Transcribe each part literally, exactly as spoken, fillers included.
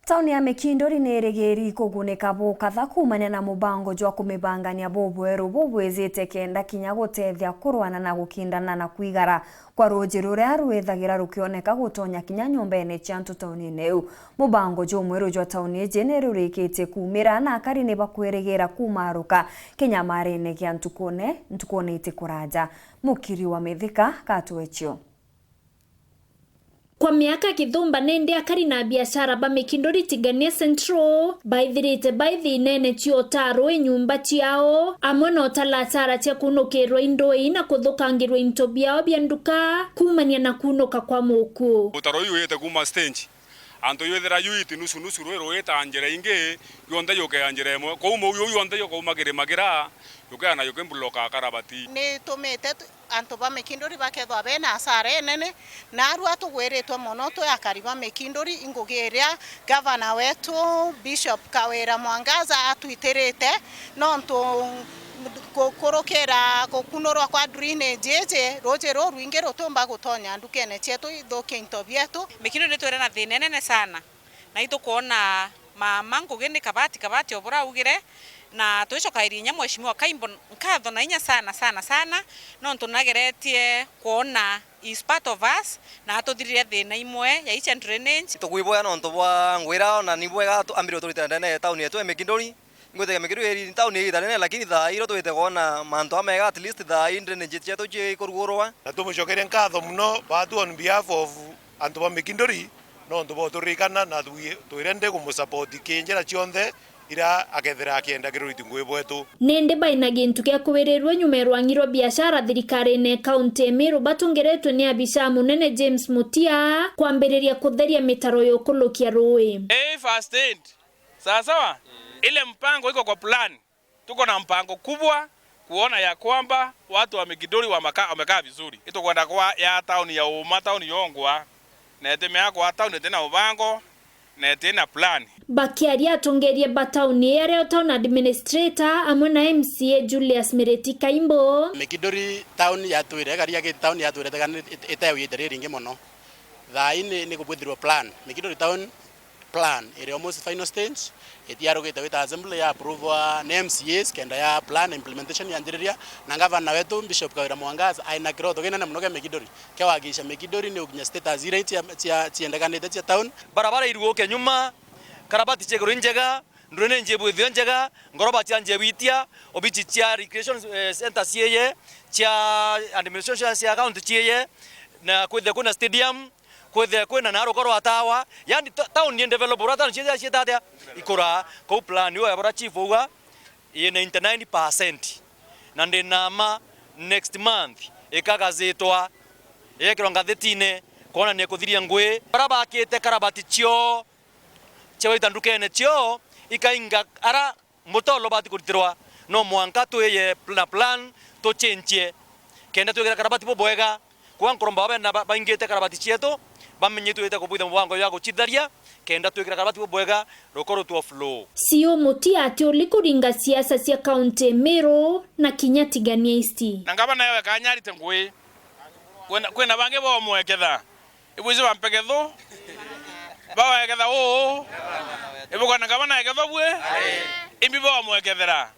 Tauni ya Mikinduri ni irigiri kugunika bukatha kuumania na mubango jwa kumibangania bubweru bubwizite kenda kinya gutethia kurwana na gukindana na kwigara kwa ruuji ruria rwithagira rukioneka gutonya kinya nyumbene cia antu taunine iu. Mubango jumweru jwa tauni iji ni rurikitie kuumira na akari ni bakwirigira kumaruka kinyamarine gia ntukune, ntukune iti kuraja. Mukiri wa Mithika, Katuecio. Kwa miaka kithumba nindi akari na biashara ba Mikinduri Tigania Central baithirite bai thinene cia utarwe nyumba ciao, amwe na utalatara cia kunukirwa indui na kuthukangirwa into biao bia nduka kuumania na kunuka kwa muku. Utaro uyu wite kuuma stage, antu ywithira yu iti nusu nusu, rwi rwita njira ingi, yonthe yukea njira imwe. Kou mou yu yonthe yukauma kirimagira, yukea na yukimbuloka karabati. Nitumite antu ba Mikinduri bakethwa bena asara inene, na arua tugwiritwe mono twi akari ba Mikinduri. Ingugi iria gavana wetu Bishop Kawira Mwangaza atwitirite, nontu gukurukira gukunurwa kwa drainage iji, ruuji ruu rwingi rutiumba gutonya ndukene cietu ithukie into bietu. Mikinduri nitwire na thina inene sana. Na itukwona mama ngugi ni kabati kabati o bura augire, na twicokairie inya Mheshimiwa Kaimbo nkatho na inya sana, sana, sana, nontu nageretie kwona is part of us, na atuthirire thina imwe ya icia drainage. Tugwiboya nontu bwa ngwira, ona ni bwega tu-, ambire uturitira ndene ya tauni yetu ya Mikinduri. Ngwite ya Mikinduri iri tauni iri nene, lakini thaa ii iro twite kwona mantu amega, at least thaa ii drainage cietu cikurugurwa. Na tumucokerie nkatho mono batu on behalf of antu ba Mikinduri, nontu bwa uturirikana, na twi-, twi ready kumusupport ki njira cionthe iria akethira akienda kiruriti ngugi bwetu. Nindi baina gintu gia kuwirirua nyuma ya rwangi rwa biashara thirikarine ya kaunti ya Meru batongeretwe ni abisa munene James Mutia kwambiriria kutheria mitaro ya ukulukia rui. Ii first aid. Sawa sawa? Ile mpango iko kwa plan. Tuko na mpango kubwa kuona ya kwamba watu wa Mikinduri wameka-, wamekaa vizuri. Itukwenda kwa ya tauni ya uuma, tauni yongwa, na iti miakwa tauni iti na ubango, na iti na plan. Bakiaria atongeria ba tauni ii ario town administrator amwe na M C A Julius Mireti Kaimbo. Mikinduri town yatwire, gari ya town yatwire tegani ite-, itewite riringi mono. Thaa ii ni, ni kubwithirwa plan. Mikinduri town plan iri almost final stage, itiarugite wita assembly ya approve ni M C As kenda ya plan implementation yanjiriria, na gavana wetu Bishop Kawira Mwangaza aina kiroto kinene mono kia Mikinduri kia kuhakikisha Mikinduri ni ukinya status iria cia, cia, ciendekanite cia town. Barabara iruguke nyuma, karabati ciiguru njega, drainage ibwithio njega, ngoroba cianjie gwitia, obici cia recreation, eh, center ciiye, cia administration cia county ciiye, na kwithie kwina stadium, kwithie kwina na ruko rwa tawa, yani ta-, town ni develop, ura town ciita, ciita atia? Ikura. Kou plan yo ya bura chief uga, i ninety nine percent. Na ndi na ma next month ikagazitwa, igekirwa ngathitine, kwonania kuthiria ngui. Bara bakite karabati cio, cia gwita ndukene cio, ikainga ara mutolo bati kuritirwa, no mwanka twiye pl-, na plan tuchenjie, kenda twikira karabati bubwega. Kwa nkuromba babe na ba-, baingite karabati cietu, bamenye twite kubwitha mubango ya gucitharia, kenda twikira karabati bubwega, ruko rutwa flow. C O Mutia ati uli kuringa siasa cia kaunti Meru na kinya Tigania East. Na ngavana yawe kanyarite ngui. Kwina, kwina bangi bamweketha. Ibwiji bampeketho? Baweketha uu? Ibukana ngavana eketho bwi? Imbi bamwekethera?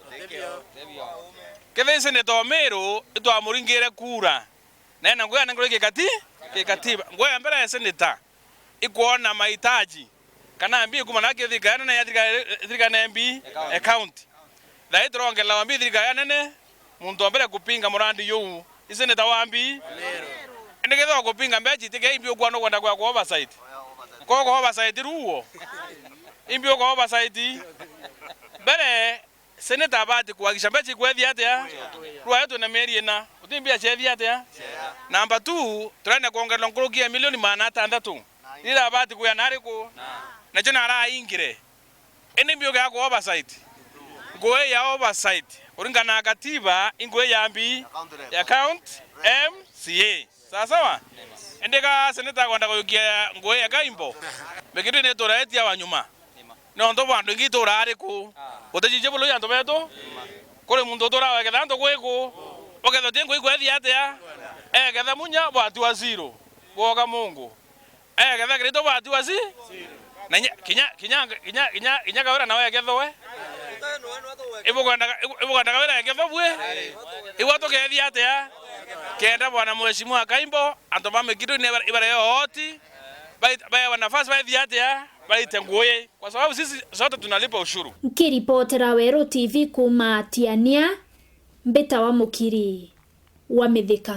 Kethira i seneta o Meru, itwamuringire kura. Na ena ngugi anengerwe kikati-, kikatiba. Ngugi ya mbere ya seneta ikwona mahitaji. Kana mbi kuma na kithirikari nene ya thirikari, thirikari na mbi account. Thaa ii turongerera wa mbi thirikari ya nene, muntu wa mbere kupinga murandi juu, i seneta wa mbi. Indi kethira kupinga mbechi, tike imbi ukwa nukwenda kwa oversight. Kwa kwa oversight ruo. Imbi kwa oversight. Mbere, seneta abati kuhakikisha mbechi kwethia atia? Rwayo twina mieri ina. Uti mbia ciethia atia? Number two, turenda kuongererwa nkuruki ya milioni magana atandatu. Ira abati kuya nari ku? Nacio naraingire. Indi mbiuga ya ku oversight. Ngugi ya oversight. Kuringana na katiba, i ngugi ya mbi ya county M C A. Sawa sawa? Indi ka seneta akwenda kujukia ngugi ya Kaimbo. Mikinduri ni turaetia wa nyuma. Nontu bwa antu ingi itura ari ku? Utichichie bulu antu betu? Kuri muntu utura weketha antu kwi ku? Uketha ti ngugi kwethia atia? Eketha munya bwatiwa zero. Bwoga mungu. Eketha kirito bwatiwa zi? Na inya, kinya, kinya, kinya, kinya, kinya Kawira nawe egethwe. Ibugwendaga, ibu-, ibugwendaga Kawira egethwe bwi? Igwa tukethia atia? Kenda bwana mheshimiwa Kaimbo, antu ba Mikinduri ni ibare-, ibareo oti, bai-, baewa nafasi baithia atia? Baite ngugi. Kwa sababu sisi sote tunalipa ushuru. Nkiripotera Weru T V kuuma Tiania, mbita wa Mukiri wa Mithika.